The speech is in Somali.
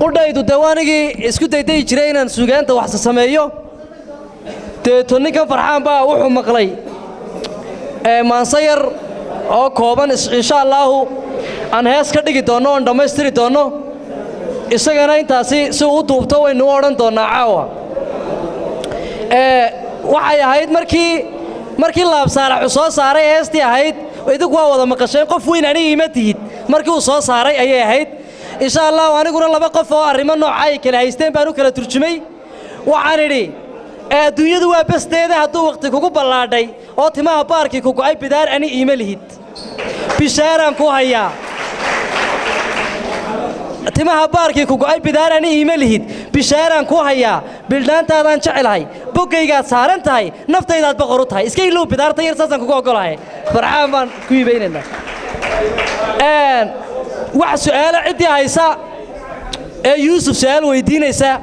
Qudhaydu dee waanigii isku daydayi jiray inaan suugaanta waxsa sameeyo. Deeto ninkan Farxaan baa wuxuu maqlay maanso yar oo kooban, insha allaahu aan hees ka dhigi doonno oon dhammaystiri doonno. Isagana intaasi si uu u duubto waynu u odhan doonnaa caawa. Waxay ahayd markii Laabsaalaxu soo saaray heestii ahayd, idinku waa wada maqasheen, "Qof weyn aniga ima tihid", markii uu soo saaray ayay ahayd. Insha allahu aniguna laba qof oo arrimo nooca ay kala haysteen baan u kala turjumay. Waxaan idhi, adduunyadu waa basteeda, hadduu wakhti kugu ballaadhay oo timaha baarkii ku go'ay, bidaar ani iima lihid, bishaaraan ku hayaa. Timaha baarkii ku go'ay, bidaar ani iima lihid, bishaaraan ku hayaa. Bildhaantaadaan jecelahay, boggaygaad saaran tahay, naftaydaad boqor u tahay. Iska ilow bidaarta yar, saasaan kugu oggolahay. Farxaan baan ku iibaynaynaa. Wax su'aalo ciddii haysa ee Yuusuf su'aal weydiinaysa.